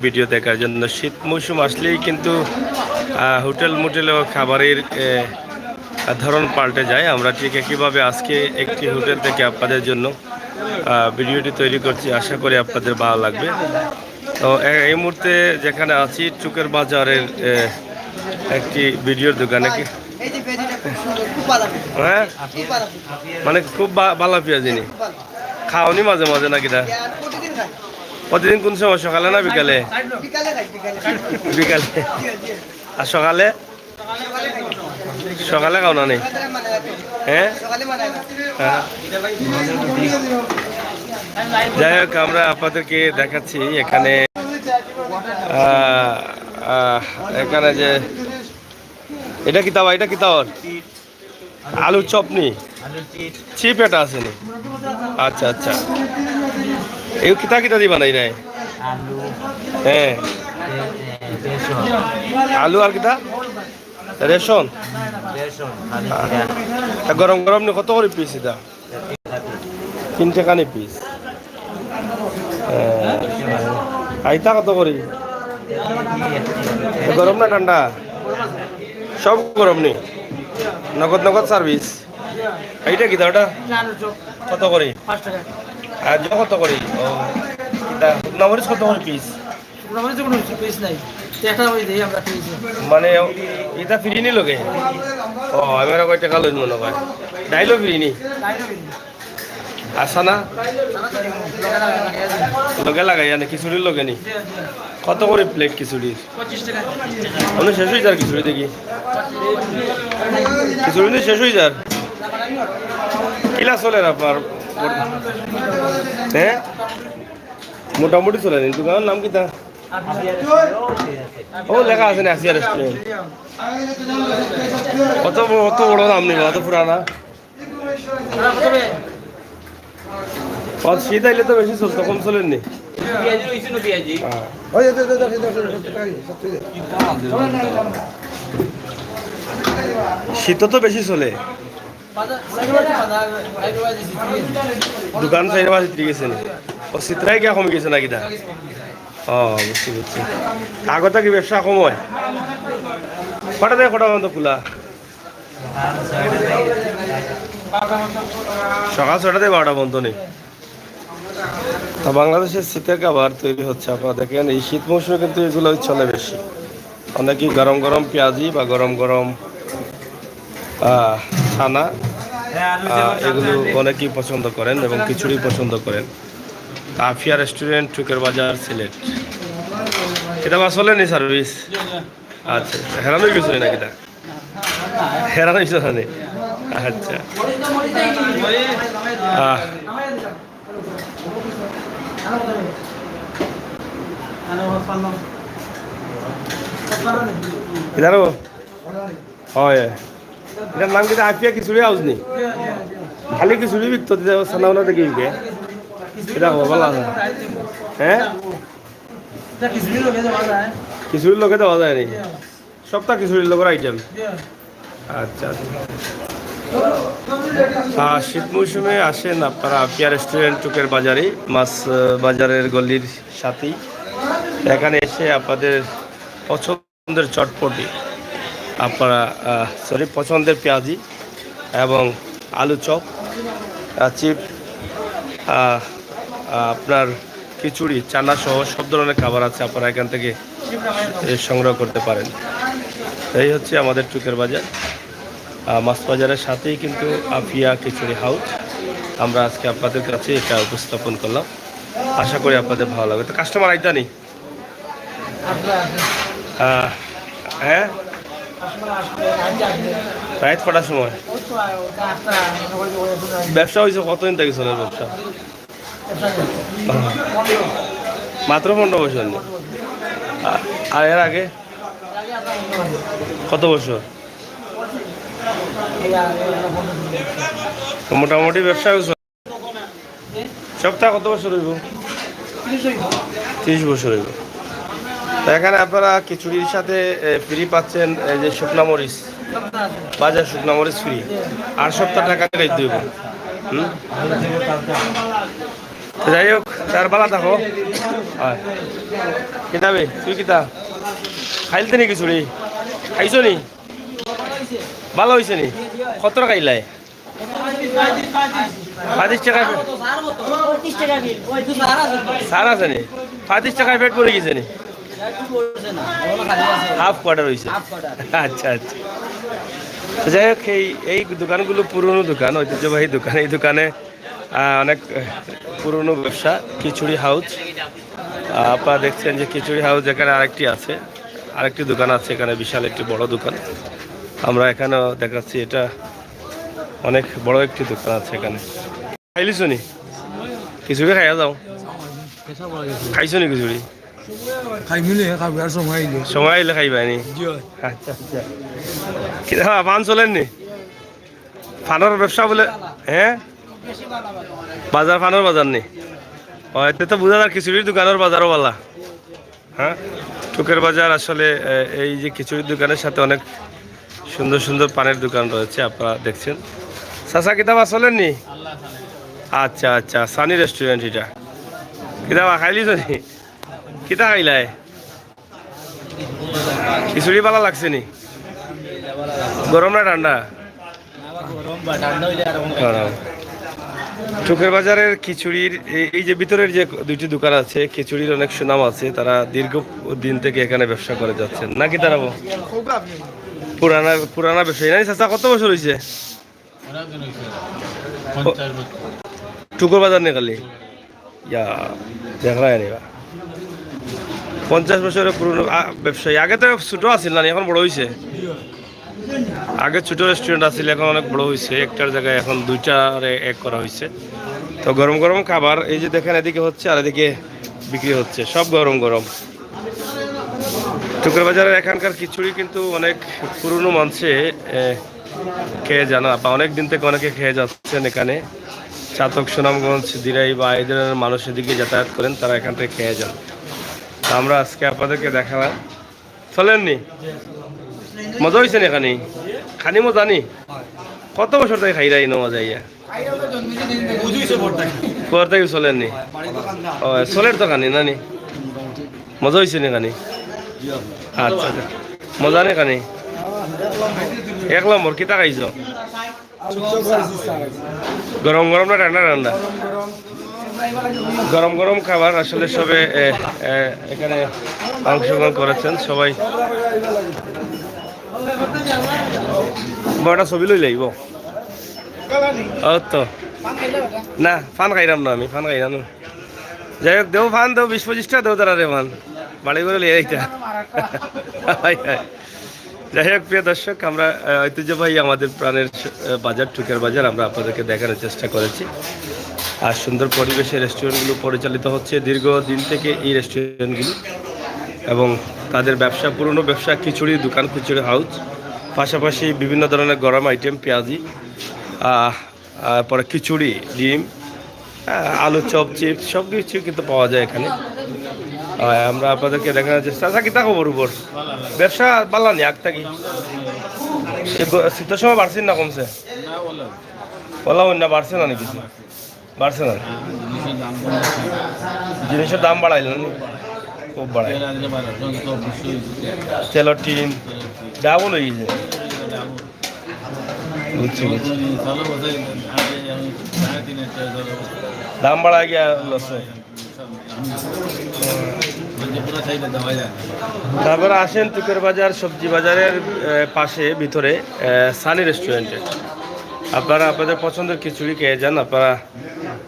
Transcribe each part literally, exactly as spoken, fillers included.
ভিডিও দেখার জন্য। শীত মৌসুম আসলেই কিন্তু আহ, হোটেল মোটেলেও খাবারের আহ, ধরন পাল্টে যায়। আমরা ঠিক একইভাবে আজকে একটি হোটেল থেকে আপনাদের জন্য আহ, ভিডিওটি তৈরি করছি, আশা করি আপনাদের ভালো লাগবে। তো এ- এই মুহূর্তে যেখানে আছি, চুকের বাজারের আহ, একটি ভিডিওর দোকানে কি, হ্যাঁ, মানে খুব বা- ভালা পিয়াজিনি। খাওনি মাঝে মাঝে নাকি দা? প্রতিদিন কোন সময়, সকালে না বিকালে? বিকালে। আর সকালে? সকালে খাও না নি? হ্যাঁ। হ্যাঁ। যাই হোক, আমরা আপনাদেরকে দেখাচ্ছি এখানে আহ, আহ, এখানে যে এটা কিতা বা, এটা কিতা বা? আলুর চপ নি? চিপ এটা আছে নি? আচ্ছা, আচ্ছা। এই কিতা কিতা দি বানাই রে? আলু। হ্যাঁ। আলু আর কিতা? রেশন। রেশন। গরম গরম নি, কত করি পিস এটা? তিন টেকা নি পিস। আইতা কত করি? গরম না ঠান্ডা? সব গরম নি? নগদ নগদ সার্ভিস। এইটা কিতা ওটা? কত করি? আর যে কত করি? ও, কিতা? শুকনা মরিচ কত করি পিস? শুকনা মরিচ কোনো পিস নাই। একটা ওই দেই আমরা পিস। মানে, এটা ফ্রি নি লগে? ও, আমি আর কয় টাকা লইন মনে হয়। ডাইলও ফ্রি নি? আসা না? লগে লাগাই, মানে খিচুড়ির লগে নি? কত করি প্লেট খিচুড়ির? পঁচিশ টাকা। মানে শেষ হয়ে যার খিচুড়ি দেখি। খিচুড়ি নি শেষ হয়ে যার। কিলা চলে আপনার? হ্যাঁ? মোটামুটি চলে নি। দোকানের নাম কিতা? ও, লেখা আছে না, আসিয়া রেস্টুরেন্ট। অত ব-, অত বড় নাম নি, অত পুরানা। অত শীত আইলে তো বেশি চলতো, কম চলের নি। হ্যাঁ। শীত তো বেশি চলে। দোকান চাইর পাঁচ চিত্রি গেছে নি? ও, চিত্রাই কিয়া কমি গেছে নাকি দা? ও, বুঝছি, বুঝছি। আগতে কি ব্যবসা কম হয়? কটা থেকে কটা পর্যন্ত খোলা? সকাল ছয়টা থেকে বারোটা পর্যন্ত নি? তা বাংলাদেশের শীতের খাবার তৈরি হচ্ছে, আপনারা দেখেন। এই শীত মৌসুমে কিন্তু এগুলোই চলে বেশি। অনেকেই গরম গরম পেঁয়াজি বা গরম গরম আহ, ছানা, আহ, এগুলো অনেকেই পছন্দ করেন এবং খিচুড়ি পছন্দ করেন। আফিয়া রেস্টুরেন্ট, চুকের বাজার, সিলেট। এটা বা চলে নি সার্ভিস? আচ্ছা, হেরান হয়ে গেছে নাকি এটা? হেরান হয়েছে না নি? আচ্ছা। আহ। ইধারও? হয়। এটার নাম কিতা? আফিয়া খিচুড়ি হাউস নি? খালি খিচুড়ি বিকতো, দিতে ছানা উনা দেখি বিকে। এটা হবো, ভালা আছে। হ্যাঁ? খিচুড়ির লগে দেওয়া যায় নি? সবটা খিচুড়ির লগর আইটেম। আচ্ছা, আচ্ছা। আহ, শীত মৌসুমে আসেন আপনারা আফিয়া রেস্টুরেন্ট, চুকের বাজারে, মাছ, আহ, বাজারের গলির সাথেই। এখানে এসে আপনাদের পছন্দ পছন্দের চটপটি আপনারা, আহ, সরি, পছন্দের পেঁয়াজি এবং আলু চপ, আহ, চিপ, আহ, আহ, আপনার খিচুড়ি, চানা সহ সব ধরনের খাবার আছে, আপনারা এখান থেকে, এ, সংগ্রহ করতে পারেন। এই হচ্ছে আমাদের চুকের বাজার, আহ, মাছ বাজারের সাথেই কিন্তু আফিয়া খিচুড়ি হাউস। আমরা আজকে আপনাদের কাছে এটা উপস্থাপন করলাম, আশা করি আপনাদের ভালো লাগবে। তো কাস্টমার আইতা নি? আহ, হ্যাঁ। রাইত কটার সময়? ব্যবসা হয়েছে কতদিন থেকে চলে ব্যবসা? মাত্র পনেরো বছর নি? আ-, আর এর আগে কত বছর? তো মোটামুটি ব্যবসা হয়েছে। সপ্তাহ কত বছর হইব? তিরিশ বছর হইব। তো এখানে আপনারা খিচুড়ির সাথে, এ, ফ্রি পাচ্ছেন এই যে শুকনা মরিচ, বাজার শুকনা মরিচ ফ্রি। আর সপ্তাহ টাকা খাইতে হইব। হুম? যাই হোক, তার বালা থাকো। হয়। কিতা বে, তুই কিতা? খাইলতে নি খিচুড়ি? খাইছো নি? বালা অইছে নি? কত খাইলায়? পঁয়ত্রিশ টেকা। সার আছে নি? পঁয়ত্রিশ টেকায় পেট ভরি গেছে নি? হাফ কোয়ার্টার অইছে। আচ্ছা, আচ্ছা। তো যাই হোক, এই, এই দোকানগুলো পুরনো দোকান, ঐতিহ্যবাহী দোকান। এই দোকানে, আহ, অনেক, আহ, পুরনো ব্যবসা, খিচুড়ি হাউস। আহ, আপনারা দেখছেন যে খিচুড়ি হাউস এখানে আরেকটি আছে, আরেকটি দোকান আছে এখানে, বিশাল একটি বড় দোকান। আমরা এখানেও দেখাচ্ছি, এটা অনেক বড় একটি দোকান আছে এখানে। খাইলিছো নি? খিচুড়ি খাইয়া যাও। খাইছো নি খিচুড়ি? খাইমু নে, খাবো, আর সময় আইলে। সময় আইলে খাইবা নি? জি অয়। আচ্ছা, আচ্ছা। কিতা, পান চলের নি? পানর ব্যবসা বুলে, হ্যাঁ? বাজার, পানর বাজার নি? ও, এতে তো বুঝা যার খিচুড়ির দোকানর বাজারও বালা। হ্যাঁ, টুকের বাজার আসলে, এ, এই যে খিচুড়ির দোকানের সাথে অনেক সুন্দর সুন্দর পানের দোকান রয়েছে, আপনারা দেখছেন। চাচা, কিতা বা চলের নি? আচ্ছা, আচ্ছা, সানি রেস্টুরেন্ট এটা। কিতা বা খাইলিছো নি? কিতা খাইলায়? খিচুড়ি বালা লাগছে নি? গরম না ঠান্ডা? গরম। টুকের বাজারের খিচুড়ির এ-, এই যে ভিতরের যে দুইটি দোকান আছে, খিচুড়ির অনেক সুনাম আছে। তারা দীর্ঘ দিন থেকে এখানে ব্যবসা করে যাচ্ছেন নাকি? তারা ব-, পুরানা, পুরানা ব্যবসায়ী নানি? চাচা, কত বছর হইছে? টুকের বাজার নি খালি? ইয়া, দেখরা নি বা। পঞ্চাশ বছরের পুরনো, আ, ব্যবসায়ী। আগে তো ছোট আছিল নানি, এখন বড় হইছে। আগে ছোট রেস্টুরেন্ট আছিল, এখন অনেক বড় হইছে। একটার জায়গায় এখন দুইটারে এক করা হইছে। তো গরম গরম খাবার, এই যে দেখেন, এদিকে হচ্ছে আর এদিকে বিক্রি হচ্ছে, সব গরম গরম। টুকের বাজারের এখানকার খিচুড়ি কিন্তু অনেক পুরনো মানষে, এ, খেয়ে জানা বা অনেক দিন থেকে অনেকে খেয়ে যাচ্ছেন এখানে। চাতক, সুনামগঞ্জ, দিরাই বা এই ধরনের মানুষ এদিকে যাতায়াত করেন, তারা এখান থেকে খেয়ে যান। তো আমরা আজকে আপনাদেরকে দেখালাম। চলের নি? মজা হইছে নি খানি? খানি মজা নি? কত বছর থেকে খাইরা ইনো মজা ইয়া? পর থেকে চলের নি? ও, চলের তো খানি নানি? মজা হইছে নি খানি? আচ্ছা, আচ্ছা। মজা নি খানি? এক নম্বর, কিতা খাইছো? গরম গরম না ঠান্ডা ঠান্ডা? গরম গরম খাবার আসলে সবে, এ, এ, এখানে অংশগ্রহণ করেছেন সবাই। বড় ছবি লই লাইব। ও তো। না, পান খাইলাম না আমি, পান খাইলাম না। যাই হোক, দেও পান, দেও বিশ পঁচিশটা, দেও তারা রে পান। বাড়ি করে লিয়ে যাইতা। হয়, হয়। যাই হোক, প্রিয় দর্শক, আমরা, আহ, ঐতিহ্যবাহী আমাদের প্রাণের, আহ, বাজার, টুকের বাজার, আমরা আপনাদেরকে দেখানোর চেষ্টা করেছি। আর সুন্দর পরিবেশে রেস্টুরেন্টগুলো পরিচালিত হচ্ছে দীর্ঘ দিন থেকে এই রেস্টুরেন্টগুলো, এবং তাদের ব্যবসা, পুরনো ব্যবসা, খিচুড়ি দোকান, খিচুড়ি হাউস, পাশাপাশি বিভিন্ন ধরনের গরম আইটেম, পেঁয়াজি, আহ, আর পরে খিচুড়ি, ডিম, আহ, আলু চপ, চিপস, সব কিছু কিন্তু পাওয়া যায় এখানে। আহ, আমরা আপনাদেরকে দেখানোর চেষ্টা। আচ্ছা, কিতা খবর উপর? ব্যবসা বালা নি আগ থাকি? শীত, শীতর সময় বাড়ছে না কমছে? ওলা অন্য বাড়ছে না নাকি? বাড়ছে না? জিনিসের দাম বাড়াইল না নি? খুব বাড়াইল। তেলর টিন ডাবল হয়ে গেছে। বুঝছি, বুঝছি। দাম বাড়া গিয়া লসে। তারপরে আসেন টুকের বাজার সবজি বাজারের, আহ, পাশে ভিতরে, আহ, সানি রেস্টুরেন্টে। আপনারা আপনাদের পছন্দের খিচুড়ি খেয়ে যান। আপনারা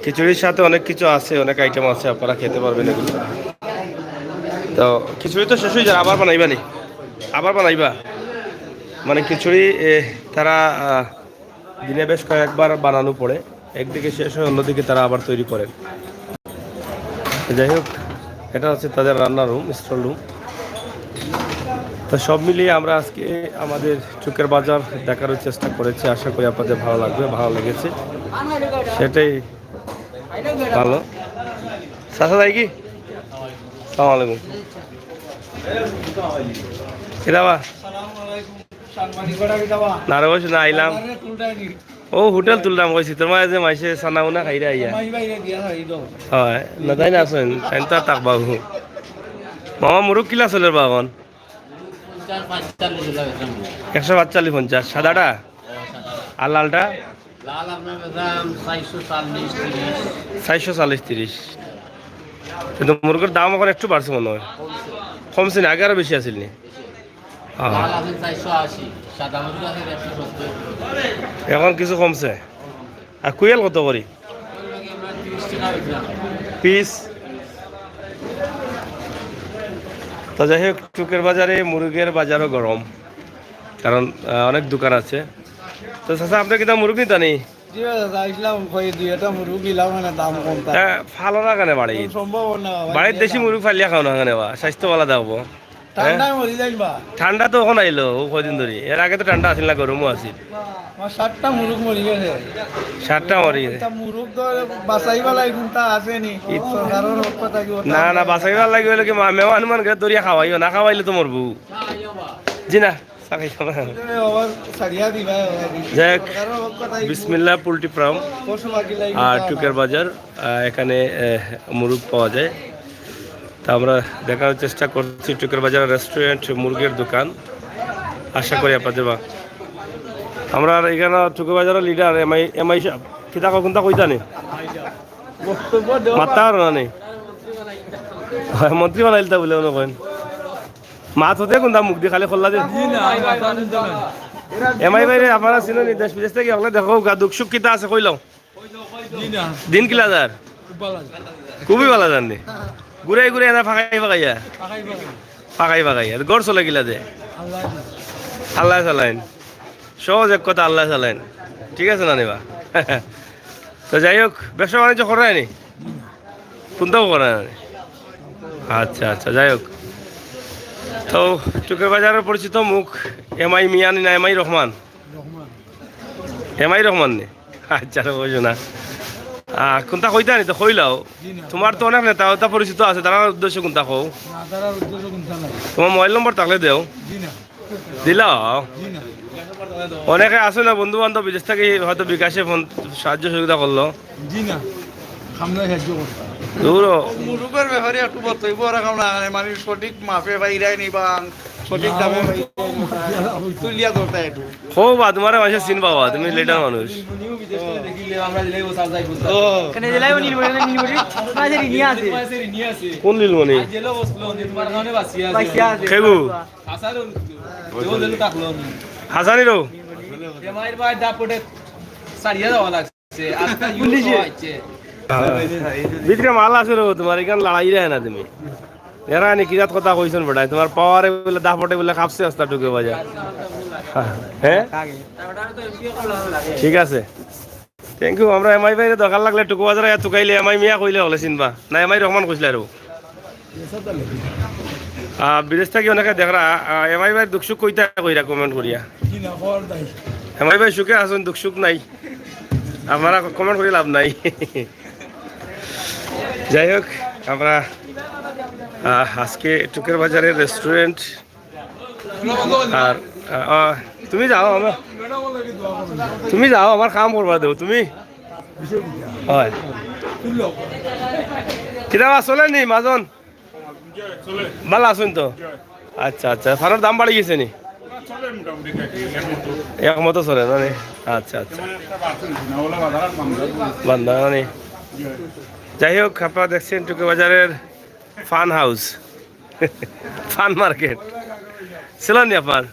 খিচুড়ির সাথে অনেক কিছু আছে, অনেক আইটেম আছে, আপনারা খেতে পারবেন এগুলো। তো খিচুড়ি তো শেষ হয়ে যায়, আবার বানাইবা নি? আবার বানাইবা? মানে খিচুড়ি, এ, তারা, আহ, দিনে বেশ কয়েকবার বানানো পড়ে, একদিকে শেষ হয়, অন্যদিকে তারা আবার তৈরি করেন। যাই হোক, এটা হচ্ছে তাদের রান্নার রুম, স্টল রুম। তো সব মিলিয়ে আমরা আজকে আমাদের টুকের বাজার দেখানোর চেষ্টা করেছি, আশা করি আপনাদের ভালো লাগবে, ভালো লেগেছে, সেটাই ভালো। চাচা যাই কি? সালাম আলাইকুম। কিতা বা? না রে, বস না, আইলাম। ও হোটেল তুললাম কইছি, তোমার যে মাইসে সানা উনা খাইরা আইয়া। মাই বাইরে দিয়া খাই দাও। হয়, না তাই না আছেন, তাই তো আর থাকবা হু। মামা মুরগ কিলা চলের বা এখন? পঞ্চাশ, পঁয়তাল্লিশ হইলে বেচলাম। একশো পাঁচচল্লিশ, পঞ্চাশ, সাদাটা? আর লালটা? লাল আপনার বেচলাম চারশো চল্লিশ, তিরিশ। চারশো চল্লিশ, তিরিশ। কিন্তু মুরগির দাম এখন একটু বাড়ছে মনে হয়। কমছে। কমছে না, আগে আরো বেশি আছিল নি? হ্যাঁ। লাল আছে চারশো আশি, সাদা মুরগি আছে একশো সত্তর। এখন কিছু কমছে। আর কুয়েল কত করি? তিরিশ টাকা বেচলাম। পিস? তো যাই হোক, টুকের বাজারে মুরগের বাজারও গরম, কারণ আহ, অনেক দোকান আছে। তো চাচা, আপনি কিতা মুরগ নিতা নি? জি ভাই, দাদা, আইসলাম, কই দুই একটা মুরগ নিলাম, মানে দাম কম তাই। হ্যাঁ, ফালো না কেনে বাড়ি? সম্ভব না ভাই, বাড়ির দেশি মুরগ ফালিয়া খাও না কেনে বা, স্বাস্থ্য ভালো থাকবো। ঠান্ডায় মরি যাইন বা। ঠান্ডা তো এখন আইলো, ও কয়দিন ধরি। এর আগে তো ঠান্ডা আছিল না, গরমও আছিল। আমার সাতটা মুরগ মরি গেছে। সাতটা মরি গেছে। তা মুরগ তো বাঁচাইবা লাগি কোনটা আছে নি? সরকারের পক্ষ থাকি ওটা না, না, বাঁচাইবার লাগি হইলে কি মা-, মেহমান মান করে ধরিয়া খাওয়াইও, না খাওয়াইলে তো মরবো। জি না, চা খাইতাম না। এ, আবার ছাড়িয়া দিবা, আবার। যাই হোক, সরকারের পক্ষ থাকি বিসমিল্লাহ পোল্ট্রি ফার্ম পশু পাখি লাগি আর কোনটা টুকের না। বাজার, আহ, এখানে, আহ, মুরগ পাওয়া যায়। তা আমরা দেখানোর চেষ্টা করছি টুকের বাজার রেস্টুরেন্ট, মুরগের দোকান। আশা করি আপনাদের বা-, আমরা আর এখানে টুকের বাজারের লিডার এমআই, এমআই সাহেব, কিতা কও, কোনটা কইতা নি? মাত্তা আর না নি? হয়, মন্ত্রী বানাইলতা বলে মনে করেন। মাত হতে কোনটা মুখ দি খালি খোল্লা দে? এমআই ভাইরে আপনারা চিনো নি, দেশ বিদেশ থাকি আপনারা দেখো, গা দুঃখ সুখ কিতা আছে কইলাও। জি না। দিন কিলা যার? খুব ভালা যার। খুবই ভালা যার নি। ঘুরাই ঘুরাই এনে ফাঁকাই ফাঁকাইয়া। ফাঁকাই ফাঁকাই। ফাঁকাই ফাঁকাইয়া। ঘর চলে কিলা দে? আল্লাহ। আল্লাহ চালাইন। সহজ এক কথা, আল্লাহ চালাইন। ঠিক আছে না নিবা? তো যাই হোক, ব্যবসা বাণিজ্য করা হয়নি? কোনটাও করা হয়নি। আচ্ছা, আচ্ছা, যাই হোক। তো টুকের বাজারের পরিচিত মুখ এমআই মিয়া নি না এমআই রহমান? রহমান। এমআই রহমান নি? আচ্ছা, রে, বুঝো না। আহ, কোনটা কইতা নি তো কইলাও। জি না। তোমার তো অনেক নেতা ওতা পরিচিত আছে, তারার উদ্দেশ্য কোনটা কও? না, তারার উদ্দেশ্য কোনটা নাই। তোমার মোবাইল নম্বর থাকলে দেও। জি না। দিলাও। জি না। অনেকে আছে না বন্ধু বান্ধব বিদেশ থাকি হয়তো বিকাশে ফোন সাহায্য সুবিধা করলো। জি না। খামলা সাহায্য করতাম। দূর। মুরগর ব্যাপারে একটু বলতে হইব, ওরা খামলা মানে সঠিক মাপে বাইরায় নিবা। সঠিক দামে তুলিয়া ধরতা একটু। হো বা, তোমারে মাইনষে চিনবা বা, তুমি লিডার মানুষ। ও। এখানে জেলায় নীলমণি, নীলমণি, মাঝে ঋণী আছে। কোন নীলমণি? বাঁচিয়া আছে। কেগু? হাসানি রো? ভিতরে মাল আছে রো, তোমার এখান লড়াই রে না তুমি। এরা নি কিজাত কথা কইছন বেটায়, তোমার পাওয়ারে বলে দাপটে বলে খাপছে আস্তা টুকে বাজার। হ্যাঁ? ঠিক আছে। Thank you। আমরা এমআই ভাইরে দরকার লাগলে টুকে বাজার আইয়া তুকাইলে এমআই মিয়া কইলে হলে চিনবা। না এমআই রহমান কইছলা রো। আহ, বিদেশ থাকি অনেকে দেখরা, আহ, এমআই ভাইর দুঃখ সুখ কইতা কইরা comment করিয়া। এমআই ভাই সুখে আছন, দুঃখ সুখ নাই। আপনারা comment করি লাভ নাই। যাই হোক, আমরা, আহ, আজকে টুকের বাজারের রেস্টুরেন্ট আর, আহ, আহ, তুমি যাও, আমার, তুমি যাও, আমার কাম করবা দেও, তুমি। হয়। কিতা বা চলে নি, মাজন? ভালা আছন তো? আচ্ছা, আচ্ছা, ফানর দাম বাড়ি গেছে নি? এক মতো চলে না নি? আচ্ছা, আচ্ছা। বান্দা না নি? যাই হোক, আপনারা দেখছেন টুকে বাজারের ফান হাউস, ফান মার্কেট। ছিলেন নি আপনার?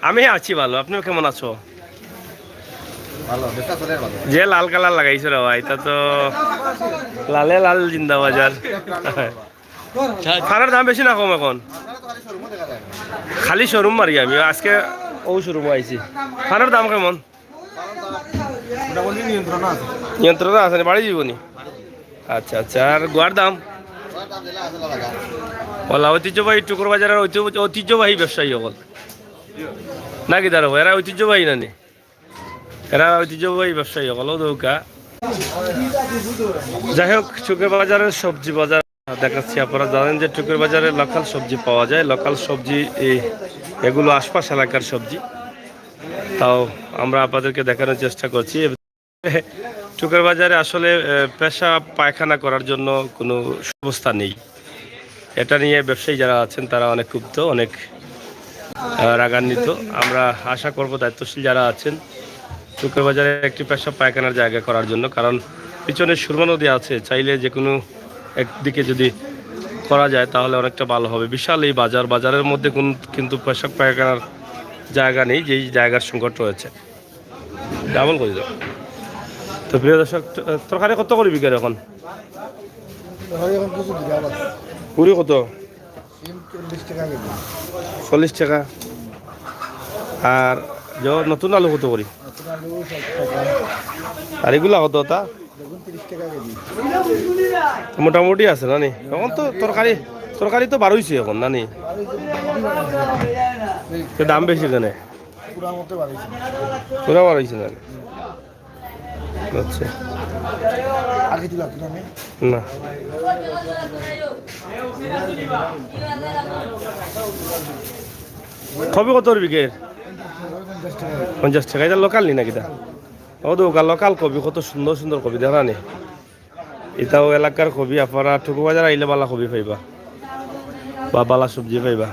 আমি আছি ভালো, আপনি কেমন আছো? ভালো, ব্যবসা চলে ভালো। যে লাল কালার লাগাইছো রে ভাই, তা তো লালে লাল জিন্দাবাজার। ফানর দাম বেশি না কম এখন? খালি শোরুম মারি আমি, আজকে ও শোরুম আইছি। ফানর দাম কেমন? মোটামুটি নিয়ন্ত্রণ আছে। নিয়ন্ত্রণ আছে নি, বাড়ি দিব নি? আচ্ছা, আচ্ছা, আর গুয়ার দাম? ওলা ঐতিহ্যবাহী টুকুর বাজারের ঐতিহ্য-, ঐতিহ্যবাহী ব্যবসায়ী অকল। নাকি দাঁড়াবো, এরা ঐতিহ্যবাহী না নি? এরা ঐতিহ্যবাহী ব্যবসায়ী অকল, ও দৌকা। যাই হোক, টুকুর বাজারের সবজি বাজার দেখাচ্ছি। আপনারা জানেন যে টুকুর বাজারে লোকাল সবজি পাওয়া যায়, লোকাল সবজি এই, এগুলো আশপাশ এলাকার সবজি। তাও আমরা আপনাদেরকে দেখানোর চেষ্টা করছি। টুকের বাজারে আসলে আহ, পেশাব পায়খানা করার জন্য কোনো ব্যবস্থা নেই। এটা নিয়ে ব্যবসায়ী যারা আছেন, তারা অনেক ক্ষুব্ধ, অনেক আহ, রাগান্বিত। আমরা আশা করব দায়িত্বশীল যারা আছেন টুকের বাজারে একটি পেশাব পায়খানার জায়গা করার জন্য, কারণ পিছনে সুরমা নদী আছে, চাইলে যে কোনো একদিকে যদি করা যায় তাহলে অনেকটা ভালো হবে। বিশাল এই বাজার, বাজারের মধ্যে কোন কিন্তু পেশাব পায়খানার জায়গা নেই, যেই জায়গার সংকট রয়েছে। ডাবল করে দাও। তো প্রিয় দর্শক, ত-, তরকারি কত করে বিকের এখন? তরকারি এখন কিছু দিকে আবার। পুরি কত? সিম চল্লিশ টাকা কেজি। চল্লিশ টাকা। আর যে নতুন আলু কত করি? নতুন আলু ষাট টাকা। আর এগুলা কত তা? বেগুন তিরিশ টাকা কেজি। মোটামুটি আছে না নি? এখন তো তরকারি, তরকারি তো বারোইছে এখন না নি? বারোইছে, মোটামুটি বারোইছে। তো দাম বেশি কেনে? পুরা মতো বাড়াইছে। পুরা বাড়াইছে না? আচ্ছা। আর কিছু লাগতো না? না। কবি কত বিকের? পঞ্চাশ টাকা। পঞ্চাশ টাকা। এটা লোকাল নি নাকি তা? ও তো লোকাল কবি, কত সুন্দর সুন্দর কবি, দেখা নি? এটাও এলাকার কবি, আপনারা টুকু বাজার আইলে বালা কবি পাইবা বা বালা সবজি পাইবা।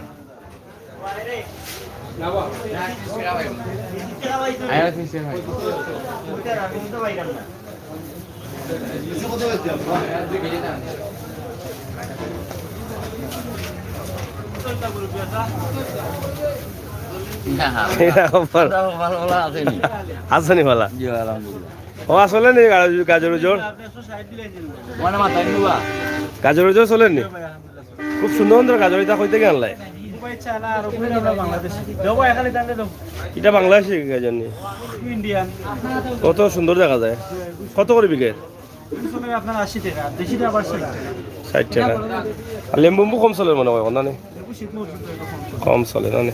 না, না, ভালো, ভালো আছেনি? আছেনি বালা? জি, আলহামদুলিল্লাহ। ও, আসলে নি গাজর, গাজর উজর? মানে মাথায় নিবা? গাজর উজর চলেনি? খুব সুন্দর সুন্দর গাজর, এটা কইতে গেলে। এটা বাংলাদেশি গাজর নি? ইন্ডিয়ান। কত সুন্দর দেখা যায়। কত করে বিকের? আপনার আশি টাকা, দেশিটা আবার ষাট টাকা। ষাট টাকা। আর লেম্বু কম চলে মনে হয়, না নি? কম চলে, না নি?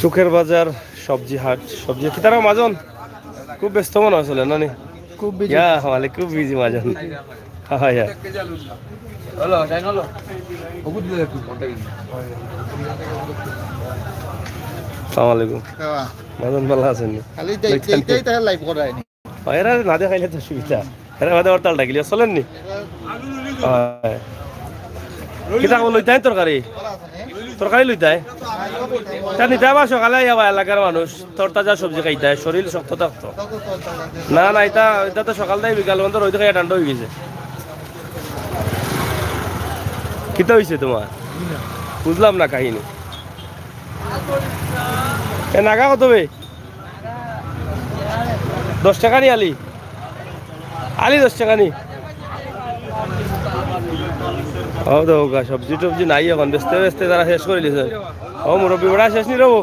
চুকের বাজার, সবজি হাট, সবজি কিতারা মাজন? খুব ব্যস্ত মনে হয় চলে, না নি? খুব বিজি। ইয়া, মানে খুব বিজি মাজন। হ্যাঁ, ইয়া। আসসালামু আলাইকুম। মাজন ভালা আছেন নি? খালি দেই-, দেই-, দেই তারা লাইভ করায় নি। এরা না দেখাইলে তো সুবিধা। এরা বাদে হরতাল ডাকিলে চলেন নি? হয়। কিতা খাবো লইতাই তরকারি? তরকারি লইতাই? তা নিতে আবার সকালে আইয়া বা এলাকার মানুষ তরতাজা সবজি খাইতাই, শরীর শক্ত থাকতো। না, না, এটা, এটা তো সকাল থেকে বিকাল পর্যন্ত রইদ খাইয়া ঠান্ডা হয়ে গেছে। কিতা হইছে তোমার? বুঝলাম না কাহিনী। এ নাগা কত বে? দশ টাকা নি আলি? আলি দশ টাকা নি? ও দেখো গা, সবজি টবজি নাই এখন, বেচতে বেচতে তারা শেষ করে দিছে। ও মুরব্বি বেটা শেষ নি রবো?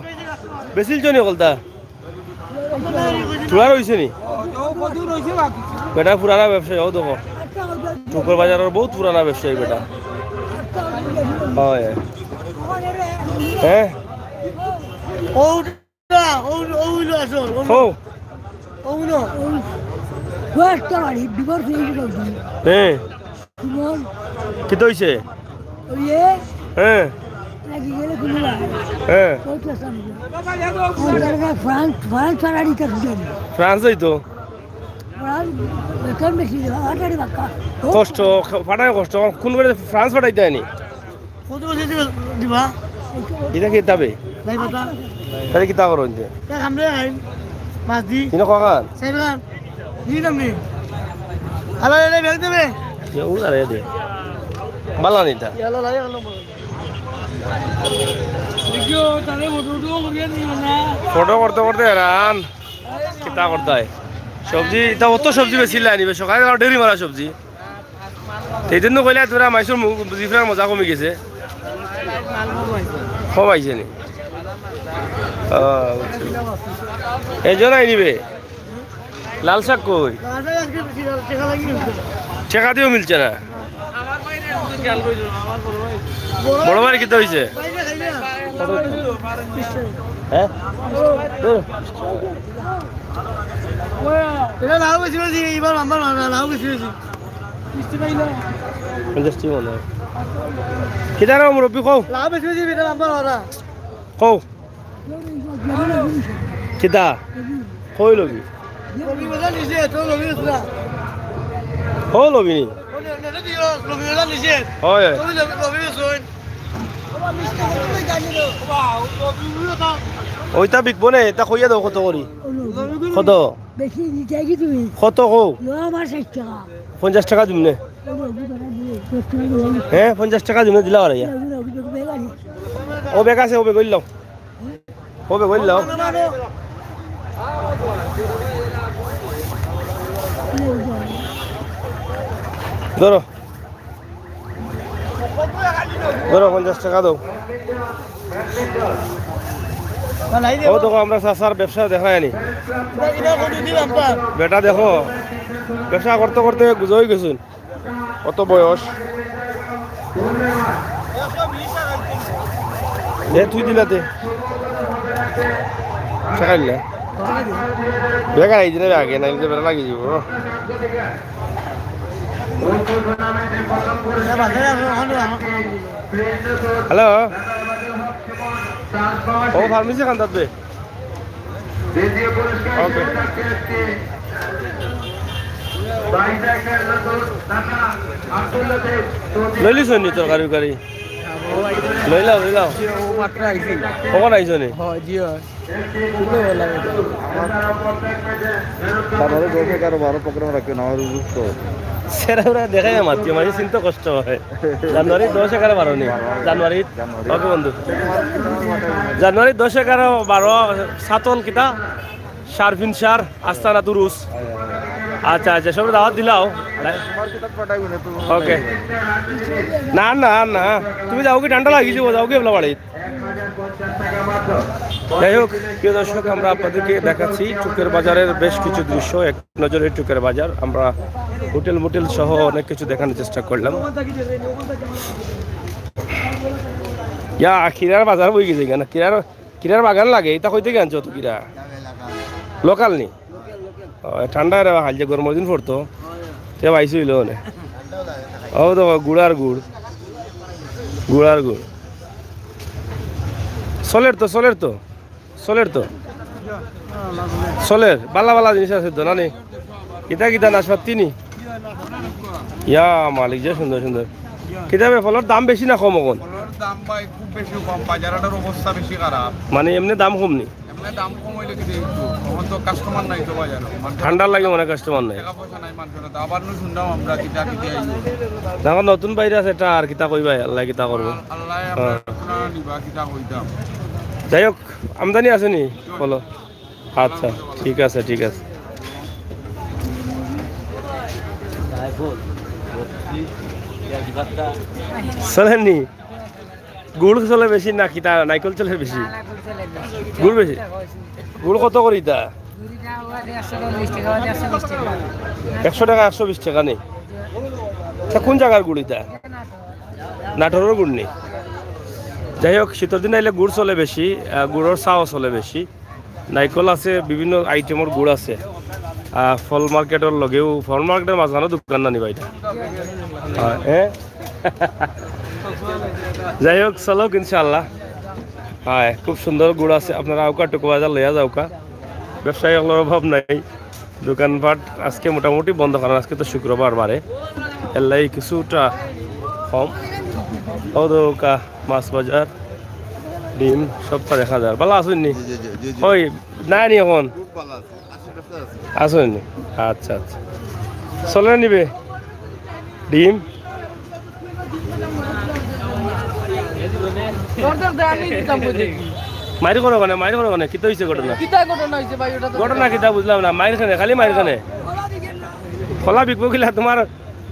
বেচিল চনি কলতা? থুড়া রইছে নি? বেটা পুরানা ব্যবসায়ী, ও দেখো। টুকর বাজারের বহুত পুরানা ব্যবসায়ী বেটা। হয়। হ্যাঁ? ও, ও, ও হইলো আসল, ও। ও। ও হইলো। ও একটা বাড়ি, divorce হয়ে গেল। হ্যাঁ। সুমন। কিতা হইছে? ওই যে হ্যাঁ। লাগি গেলে কোনো না। হ্যাঁ। ওই তো সামনে। ওই জায়গায় ফ্রান্স, ফ্রান্স ছাড়া দিতে সুযোগ নেই। ফ্রান্স হইতো। ফ্রান্স বেতন বেশি দেওয়া, আটারি বাক্কা। কষ্ট, ফাটায় কষ্ট। কোন করে ফ্রান্স ফাটাইতে হয়নি? কত বছর দিবা? এটা কি যাবে? নাই কথা। তাহলে কিতা করো ইনতে? এক আমরা খাই। মাছ দি। কিনো কখান? চাইরখান। দি দাম নি। আলা, আলা, ব্যাগ দেবে। ইয়া, ও আরে দে। বালা নি তা। ইয়ালা, লাই, ইয়ালা, বলো। দেখিও, তাহলে ফটো উঠো, করিয়া নিও না। ফটো করতে করতে হেরান। কিতা করতায়? সবজি, ইতা অত সবজি বেশি লাইনি, সকালে আরো দেরি মারা সবজি। এই জন্য কইলে তোরা মাইসুর মু-, জিফরার মজা কমি গেছে। কম আইছে নি? ও, বুঝছি। এই জন্য আইনিবে। লাল শাক কই? টেকা দিয়েও মিলছে না। বড় ভাই কিতা হইছে? হ্যাঁ? এটা লাউ বেশি বেশি, এবার নাম্বার বাড়া, লাউ বেশি বেশি। পঞ্চাশ টি মনে হয়। কিতা রে মুরব্বি কও? লাউ বেশি বেশি, এটা নাম্বার বাড়া। কও। কিতা? কই লবি? ও লবি নি? হয়। ওইটা বিকবো নে, এটা কইয়া দেও কত করি? কত? বেশি নিতে কি তুমি? কত কও? লো আমার ষাট টাকা। পঞ্চাশ টাকা দিমু নে। ও বাবু, টাকা দিয়ে, দশ টাকা দিয়ে। হ্যাঁ, পঞ্চাশ টাকা দিমু নে, দিলা আর ইয়া। লো, লো, লো, লো, লো, লো। ও ব্যাগ আছে, ও ব্যাগ লইলাও। ও ব্যাগ লইলাও। ধরো। ধরো, পঞ্চাশ টাকা দাও। ও দেখো, আমরা চাচার ব্যবসা দেখায় আনি। বেটা দেখো, ব্যবসা করতে করতে গুজা অই গেছইন। অত বয়স। এ, তুই দিলাতে। টাকা দিলা। বেকার এই দিনে আগে, না, এই যে বেড়া লাগিয়ে দিব। হ্যালো। ও, ফার্মেসি খান থাকবে। ওকে। লইলিছ নি তরকারি উকারি? লইলাও, লইলাও। ও মাত্র আইছি। কখন আইছো নি? হয়, জি হয়। তারপরে দশ, এগারো, বারো প্রোগ্রাম রাখবেন, আমার বুঝতো। সেরা ওরা দেখাই না মাতি, আমার চিন্তা কষ্ট হয়। জানুয়ারি দশ, এগারো, বারো নি? জানুয়ারি? জানুয়ারি। ওকে বন্ধু। জানুয়ারি দশ, এগারো, বারো, সাতন কিতা? শারফিন শার, আস্তানা তুরুস। আচ্ছা, আচ্ছা, সব দাওয়াত দিলাও। তোমার কিতাব পাঠাইবো না, তুমি ওকে। না, না, না। তুমি যাও কি ঠান্ডা লাগিছে, যাও কি আপনার বাড়ি? যাই হোক, প্রিয় দর্শক, আমরা আপনাদেরকে দেখাচ্ছি চুকের বাজারের বেশ কিছু দৃশ্য। এক নজরে চুকের বাজার, আমরা হোটেল মোটেল সহ অনেক কিছু দেখানোর চেষ্টা করলাম। ইয়া, কিরার বাজার বই গেছে কেন? কিরার, কিরার বাগান লাগে, এটা কইতে গেছে তো কিরা? লোকাল নি? ও, ঠান্ডা রে, হাল যে গরমের দিন পড়তো, তে বাইশ হইল মানে। ও তো গুড়ার গুড়, গুড়ার গুড়। চলের তো, চলের তো, চলের তো, চলের। বালা বালা জিনিস আছে তো, না নি? কিতা কিতা নাশপাতি নি? ইয়া মালিক, যে সুন্দর সুন্দর। কিতা বে, ফলর দাম বেশি না কম অখন? ফলর দাম ভাই খুব বেশি কম, বাজারটার অবস্থা বেশি খারাপ। মানে এমনে দাম কম নি? এমনে দাম কম হইলে কি দেখবো? তখন তো কাস্টমার নাই তো বাজারে। মানে ঠান্ডার লাগে মনে হয় কাস্টমার নাই। টাকা পয়সা নাই মানুষের তো। আবার নু শুনলাম আমরা কিতা কিতা আইলো। এখন নতুন ভাইরাস এটা আর কিতা কইবা, আল্লাহ কিতা করবো। আল্লাহ হ্যাঁ। আমরা নিবা কিতা কইতাম। যাই হোক, আমদানি আছে নি? বলো। আচ্ছা, ঠিক আছে, ঠিক আছে। চলেন নি? গুড় চলে বেশি না কিতা নাইকল চলে বেশি? না, না, গুড় চলে বেশি। গুড় বেশি? গুড় কত করি ইতা? গুড় ইটা ওয়া দেড়শো চল্লিশ টাকা, ওয়া দেড়শো বিশ টাকা। একশো টাকা, একশো বিশ টাকা নি? আচ্ছা, কোন জাগার গুড় ইতা? নাটোরর গুড় নি? যাই হোক, শীতর দিন আইলে গুড় চলে বেশি, আহ, গুড়র চাও চলে বেশি। নাইকল আছে, বিভিন্ন আইটেমর গুড় আছে। আহ, ফল মার্কেটর লগেও, ফল মার্কেটর মাঝখানো দোকান না নি ভাই ইটা? হ্যাঁ, এ? যাই হোক, চলুক ইনশাআল্লাহ। হ্যাঁ, খুব সুন্দর গুড় আছে, আপনারা আউকা টুকু বাজার লইয়া যাউকা। ব্যবসায়ী অকলর অভাব নাই, দোকানপাট আজকে মোটামুটি বন্ধ, কারণ আজকে তো শুক্রবার বারে, এর লাগি কিছুটা কম। ও দোকা মাছ বাজার, ডিম সবটা দেখা যায়। ভালা আছইন নি? জি, জি, জি, জি। ওই, নাই নি অখন? খুব ভালা আছে। আছইন নি? আচ্ছা, আচ্ছা। চলে নিবে? ডিম? মাইর করো কেনে? মাইর করো কেনে? কিতা অইছে ঘটনা? কিতা ঘটনা অইছে ভাই? ওটা তো ঘটনা কিতা বুঝলাম না। মাইর কেনে? খালি মাইর কেনে? কলা বিকবো কিলা? তুমার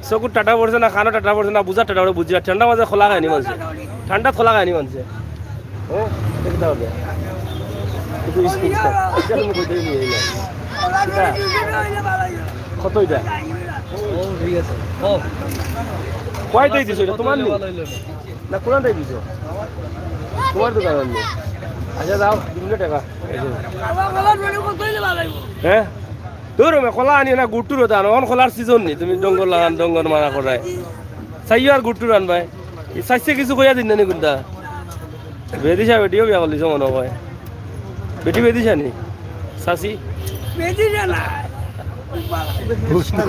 চকুর টাটা পড়ছে না, কানো টাটা পড়ছে না, বুঝার টাটা পড়ছে, বুঝি আর ঠান্ডা মাঝে কলা খায়নি মানষে। ঠান্ডাত কলা খায়নি মানষে। ও, দেখতে হবে। কিন্তু স্কুল তো, এটা আমি কইতে নিয়ে এলাম। এটা? কত এটা? ও, ঠিক আছে। ও। কয়টাই দিছো এটা? তোমার নি? না, কোনটাই দিছো? তোমার দোকান নি? আচ্ছা, দাও, তিনশো টাকা। এই যে। হ্যাঁ? দূর হবে, কলা আনিও না, গুড় টুর হতে আনো। অখন কলার সিজন নি, তুমি ডঙ্গর লাগান, ডঙ্গর মানা করায়। চাইও আর গুড় টুর আনবায়। এই চাইছে কিছু কইয়া দিন না নি কোনটা? বেদি সাহেব এটিও বিয়া করলিছে মনে হয়। বেটি বেদিশানি? চাচি? বেদিশা না।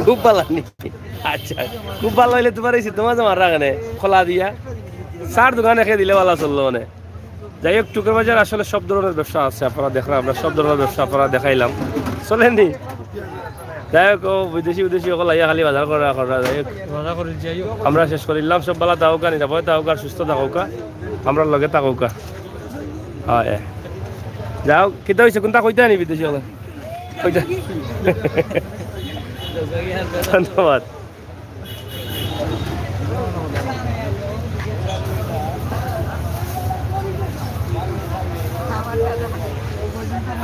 খুব ভালা নি? আচ্ছা, খুব ভালা অইলে তুমার এই সিদ্ধ মাছ আমার রাখনে খোলা দিয়া চার দোকান একে দিলে ভালা চললো মানে। যাই হোক, টুকের বাজার আসলে সব ধরনের ব্যবসা আছে, আপনারা দেখরা, আমরা সব ধরনের ব্যবসা আপনারা দেখাইলাম, চলেনি? যাই হোক, ও বিদেশি বিদেশি অকল আইয়া খালি বাজার করা করা। যাই হোক, আমরা শেষ করিলাম, সব ভালা থাকউক্কা, নিরাপদে থাকউক্কা, সুস্থ থাকউক্কা, আমরার লগে থাকউক্কা। হ্যাঁ, এ। যাও, কিতা অইছে, কুনটা কইতা নি বিদেশি অকলে? কইতা। ধন্যবাদ।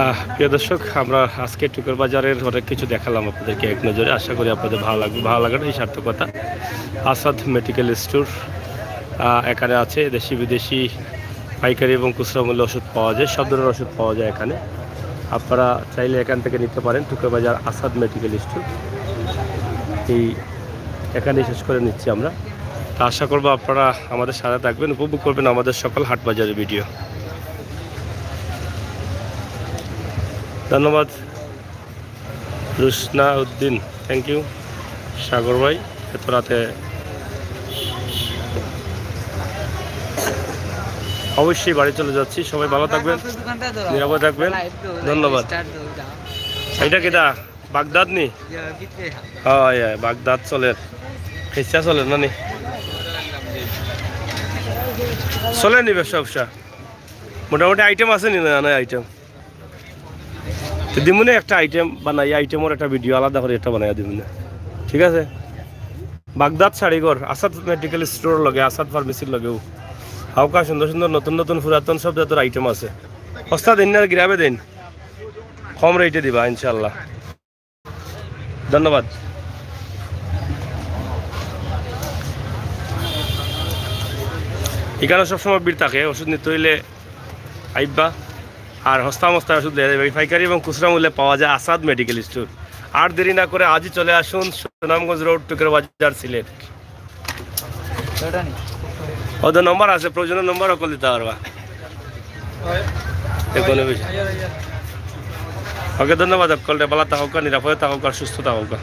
আহ, প্রিয় দর্শক, আমরা আজকে টুকের বাজারের অনেক কিছু দেখালাম আপনাদেরকে এক নজরে। আশা করি আপনাদের ভালো লাগবে, ভালো লাগাটাই সার্থকতা। আসাদ মেডিকেল স্টোর, আহ, এখানে আছে দেশি বিদেশি পাইকারি এবং খুচরা মূল্যে ওষুধ পাওয়া যায়, সব ধরনের ওষুধ পাওয়া যায় এখানে। আপনারা চাইলে এখান থেকে নিতে পারেন, টুকের বাজার আসাদ মেডিকেল স্টোর। এই এখানে শেষ করে নিচ্ছি আমরা। তা আশা করবো আপনারা আমাদের সাথে থাকবেন, উপভোগ করবেন আমাদের সকল হাট বাজারের ভিডিও। ধন্যবাদ রুশনা উদ্দিন, থ্যাংক ইউ। সাগর ভাই, এত রাতে অবশ্যই বাড়ি চলে যাচ্ছি। সবাই ভালো থাকবেন, নিরাপদে থাকবেন। ধন্যবাদ। এটা কিতা? বাগদাদ নি? হয়, হয়, বাগদাদ চলের। খিচ্ছা চলের না নি? চলের নি ব্যবসা ব্যবসা? মোটামুটি আইটেম আছে নি না, না আইটেম? তো দিমুনে একটা আইটেম বানাই, আইটেমর একটা ভিডিও আলাদা করে একটা বানাই দিমুনে, ঠিক আছে? বাগদাদ শাড়িঘর, আসাদ মেডিকেল স্টোর লগে, আসাদ ফার্মেসির লগেও। হাউকা সুন্দর সুন্দর নতুন নতুন পুরাতন সব জাতর আইটেম আছে। সস্তা দেইন না, গিরাবে দেইন, কম রেটে দিবা ইনশাআল্লাহ। ধন্যবাদ। এখানে সবসময় ভিড় থাকে, ওষুধ নিতে হইলে আইবা। আর হস্তা মস্তা ওষুধ দেওয়া যাবে, পাইকারি এবং খুচরা মূল্যে পাওয়া যায় আসাদ মেডিকেল স্টোর। আর দেরি না করে আজই চলে আসুন সুনামগঞ্জ রোড, টুকের বাজার, সিলেট। ওদের নম্বর আছে, প্রয়োজনীয় নম্বর কল দিতে পারবা। ওকে, ধন্যবাদ। কলটা ভালো থাকউক্কা, নিরাপদে থাকউক্কা, সুস্থ থাকউক্কা।